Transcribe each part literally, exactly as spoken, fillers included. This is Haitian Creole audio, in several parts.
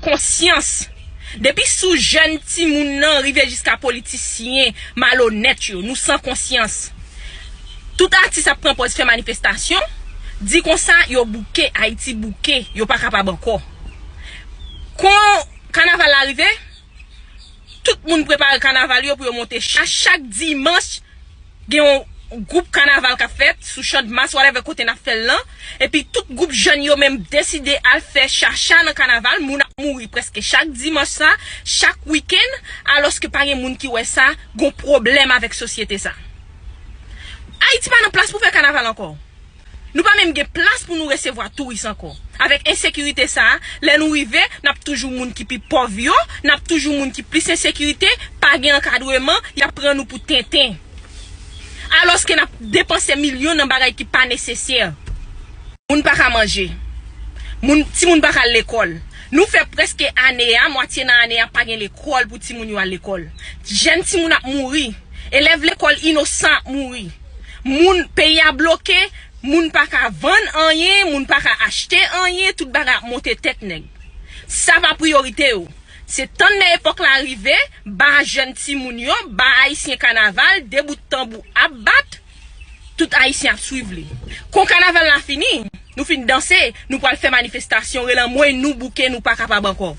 Konsyans. Depi sou jèn timoun nan rive jiska politisyen malonèt yo, nou san konsyans. Tout atis ap pran pòz fè manifestasyon, di konsa yo bouke, Ayiti bouke, yo pa kapab ankò. Kon kanaval la rive, tout moun prepare kanaval yo pou yo monte cha. Chak dimanch, gen yon gwoup kanaval k ap fèt sou Chandmas, whatever kote n ap fè l lan. Epi tout gwoup jèn yo menm deside al fè chacha nan kanaval. Moun ap mouri prèske chak dimanch sa, chak wikenn, alòske pa gen moun ki wè sa gon pwoblèm avèk sosyete sa. Ayiti pa nan plas pou fè kanaval ankò. Nou pa menm gen plas pou nou resevwa touris ankò. Avèk ensekirite sa a, lè nou rive, n ap toujou moun ki pi pòv yo, n ap toujou moun ki plis ensekirite, pa gen ankadreman, y ap pran nou pou tenten. Alòske n ap depanse milyon nan bagay ki pa nesesè. Moun pa ka manje. Moun, timoun pa ka al lekòl. Nou fè prèske ane a, mwatye nan ane a, pa gen lekòl pou timoun yo al lekòl. Jèn timoun ap mouri. Elèv lekòl inosan ap mouri. Moun, peyi a bloke, moun pa ka vann anyen, moun pa ka achte anyen, tout bagay ap monte tèt nèg. Sa pa priyorite yo. Se tann lè epòk la rive, ba jèn timoun yo, ba ayisyen kanaval, de bout tanbou ap bat, tout ayisyen ap swiv li. Kon kanaval la fini, nou fin danse, nou pral fè manifestasyon, rele anmwey nou bouke, nou pa kapab ankò.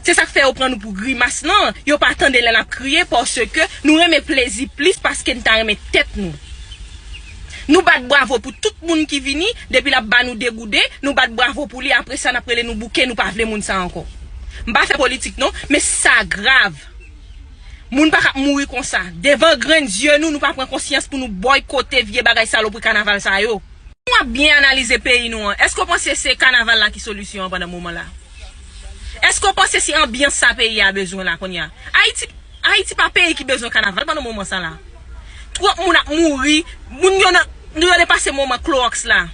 Se sa k fè yo pran nou pou grimas lan, yo pa tande lè n ap kriye, paske nou renmen plezi plis paske n ta renmen tèt nou. Nou bat bravo pou tout moun ki vini, depi l ap ba nou degouden, nou bat bravo pou li, apre sa n ap rele nou bouke, nou pa vle moun sa ankò. M pa fè politik non, men sa grav. Moun pa ka ap mouri konsa. Devan grenn zye nou, nou pa pran konsyans pou nou bòykote vye bagay salopri kanaval sa yo. Nou ap byen analize peyi nou an. Èske w panse se kanaval la ki solisyon an pandan moman la? Èske w panse se anbyans sa peyi a bezwen la kounye a? Ayiti, Ayiti pa peyi ki bezwen kanaval pandan moman sa la. Twòp moun ap mouri, moun yo nan, nou yo depase moman klowòks la.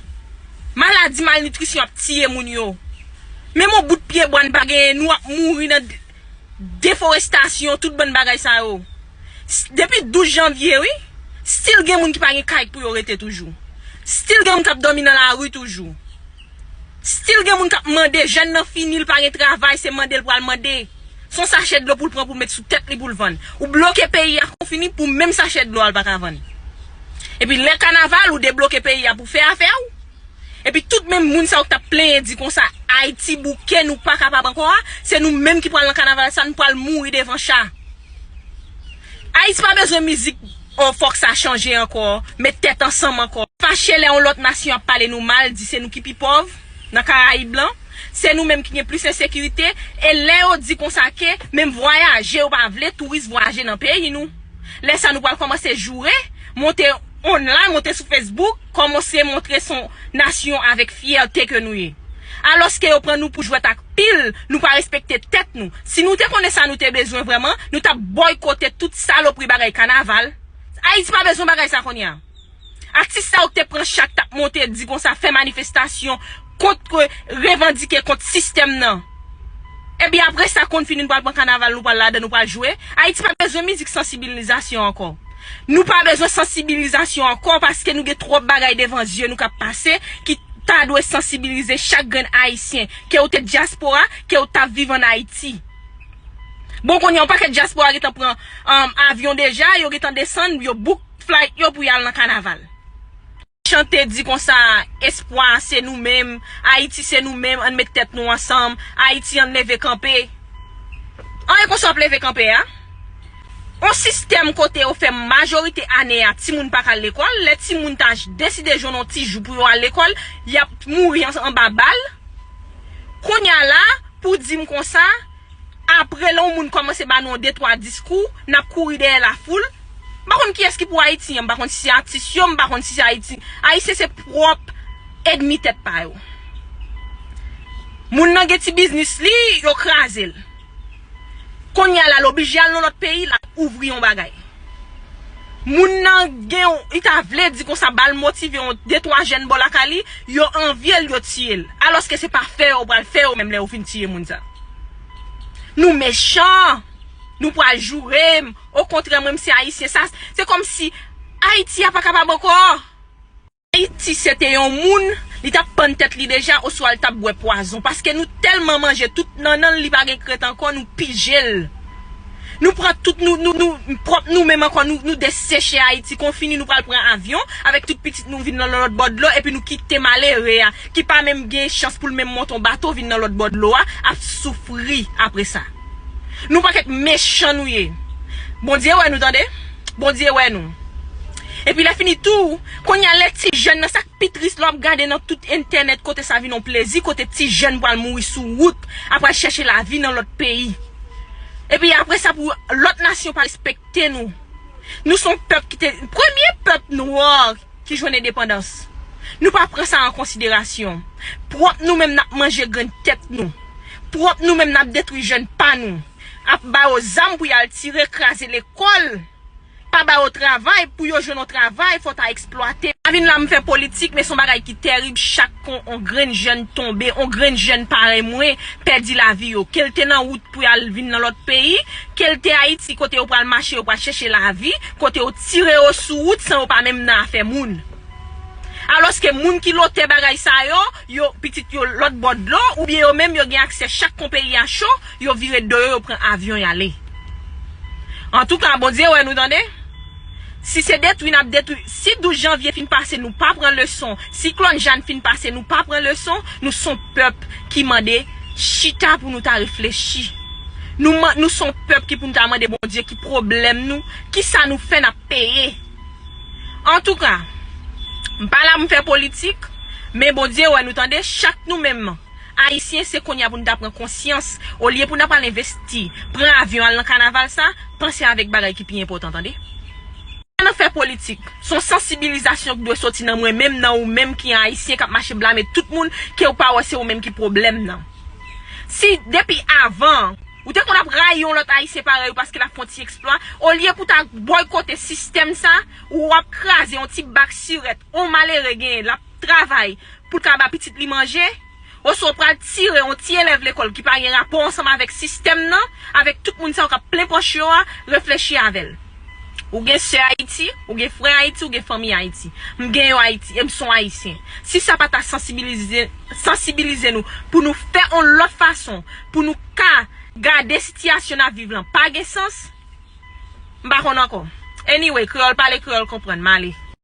Maladi, malnitrisyon ap tiye moun yo. Menm yon bout pye bwa n pa genyen, nou ap mouri nan deforestasyon, tout bann bagay sa yo. Depi douz janvye, wi, still gen moun ki pa gen kay pou yo rete toujou. Still gen moun k ap dòmi nan lari toujou. Still gen moun k ap mande, jèn nan fini, l pa gen travay, se mande l pral mande. Se yon sachè dlo pou l pran pou l met sou tèt li pou l vann. Ou bloke peyi a kon fini pou menm sachè dlo a l pa ka vann. Epi lè kanaval, ou debloke peyi a pou fè afè w. Epi tout menm moun sa yo k t ap plenyen di konsa, Ayiti bouke, nou pa kapab ankò a, se nou menm ki pral nan kanaval sa, nou pral mouri devan cha. Ayiti pa bezwen mizik, o, fòk sa chanje ankò, met tèt ansanm ankò. Fache lè yon lòt nasyon ap pale nou mal, di se nou ki pi pòv nan Karayib lan, se nou menm ki gen plis ensekirite, e lè yo di konsa ke menm vwayaje yo pa vle touris vwayaje nan peyi nou. Lè sa nou pral kòmanse joure, monte online, monte sou Facebook, kòmanse montre se yon nasyon avèk fyète ke nou ye. Alòske yo pran nou pou jwèt ak pil, nou pa respekte tèt nou. Si nou te konnen sa nou te bezwen vrèman, nou t ap bòykote tout salopri bagay kanaval. Ayiti pa bezwen bagay sa kounye a. Atis sa yo k te pran cha k t ap monte di konsa fè manifestasyon kont, revandike kont sistèm nan. Epi apre sa, konn fini, nou pral pran kanaval, nou pral ladan, nou pral jwe. Ayiti pa bezwen mizik sansibilizasyon ankò. Nou pa bezwen sansibilizasyon ankò paske nou gen twòp bagay devan zye nou k ap pase ki ta dwe sansibilize chak grenn Ayisyen, ke w te dyaspora, ke w t ap viv ann Ayiti. Bon, kounye a, yon pakèt dyaspora gentan pran, um, avyon deja, yo gentan desann, yo book flight yo pou y al nan kanaval. Chante di konsa, espwa se nou menm, Ayiti se nou menm, ann met tèt nou ansanm, Ayiti ann leve kanpe. An e konsa w ap leve kanpe a? On sistèm kote yo fè majorite ane a timoun pa ka al lekòl, lè timoun ta j-, deside jwenn on ti jou pou yo al lekòl, y ap mouri an-, anba bal. Kounye a la, pou di m konsa, apre lè yon moun kòmanse ba nou on de twa diskou, n ap kouri dèyè lafoul. M pa konn kiyès ki pou Ayiti an, m pa konn si se atis yo, m pa konn si se Ayiti. Ayisyen se pwòp ènmi tèt pa yo. Moun nan gen ti biznis li, yo kraze l. Kounye a la, l oblije al nan lòt peyi, l al ouvri yon bagay. Moun nan gen, li ta vle di konsa, ba l motive yon de twa jèn bò lakay li, yo anvye l, yo tiye l. Alòske se pa fè yo pral fè yo menm lè yo fin tiye moun sa. Nou mechan, nou pral joure m. Okontrè, mwen, m se Ayisyen. Sa, se kòmsi Ayiti a pa kapab ankò. Ayiti se te yon moun, Li t ap pann tèt li deja, oswa li t ap bwè pwazon. Paske nou tèlman manje tout nannan l, li pa gen krent ankò, nou pije l. Nou pran tout nou, nou, nou, pwòp nou menm ankò, nou, nou deseche Ayiti, konfini, nou pral pran avyon, avèk tout pitit nou vin nan lòt bò dlo, epi nou kite malere a, ki pa menm gen chans pou l menm monte yon bato vin nan lòt bò dlo a, ap soufri apre sa. Nou pakèt mechan nou ye. Bondye wè nou, tande. Bondye wè nou. Epi lè fini tou, kounye a lè ti jèn nan, sa k pi tris, lè w ap gade nan tout entènèt, kote sa vin yon plezi, kote ti jèn pral mouri sou wout, ap al chèche lavi nan lòt peyi. Epi apre sa, pou lòt nasyon pa respekte nou. Nou se yon pèp ki te, premye pèp nwa ki jwenn endepandans. Nou pa pran sa an konsiderasyon. Pwòp nou menm n ap manje grenn tèt nou. Pwòp nou menm n ap detwi jèn pa nou. Ap ba yo zam pou y al tire, kraze lekòl. Pa ba yo travay, pou yo jwenn yon travay, fò ta eksplwate. Pa vin la m fè politik, men se yon bagay ki tèrib. Chak kon on grenn jèn tonbe, on grenn jèn parèy mwen pèdi lavi yo. Ke l te nan wout pou y al vin nan lòt peyi, ke l te Ayiti kote yo pral mache, yo pral chèche lavi, kote yo tire yo sou wout san yo pa menm nan afè moun. Alòske moun ki lotè bagay sa yo, yo pitit yo lòt bò dlo, oubyen yo menm yo gen aksè chak kon peyi a cho, yo vire do yo, yo pran avyon y ale. Antouka, Bondye wè nou, tande. Si se detwi n ap detwi, si douz janvye fin pase nou pa pran leson, siklòn Jan fin pase nou pa pran leson, nou se yon pèp ki mande chita pou nou ta reflechi. Nou, nou se yon pèp ki pou nou ta mande Bondye ki pwoblèm nou, kisa nou fè n ap peye. Antouka, m pa la m fè politik, men Bondye wè nou, tande, chak nou menm Ayisyen, se kounye a pou nou ta pran konsyans. Olye pou n ap al envesti, pran avyon al nan kanaval sa, panse avèk bagay ki pi enpòtan, tande. Pa nan fè politik, se yon sansibilizasyon ki dwe soti nan mwen menm, nan ou menm ki Ayisyen k ap mache blame tout moun, ke w pa wè se ou menm ki pwoblèm nan. Si depi avan, ou te konn ap rayi yon lòt Ayisyen parèy ou paske l ap fè yon ti eksplwa, olye pou ta bòykote sistèm sa, ou ap kraze yon ti bak sirèt, yon malere genyen, l ap travay pou l ka ba pitit li manje, oswa w pral tire yon ti elèv lekòl ki pa gen rapò ansanm avèk sistèm nan, avèk tout moun sa yo k ap plen pòch yo a, reflechi avè l. Ou gen sè Ayiti, ou gen frè Ayiti, ou gen fanmi Ayiti. M gen yo Ayiti, e m se yon Ayisyen. Si sa pa ta sansibilize, sansibilize nou pou nou fè yon lòt fason, pou nou ka gade sitiyasyon n ap viv lan pa gen sans, m pa konn ankò. Anyway, kreyòl pale, kreyòl konprann, m ale.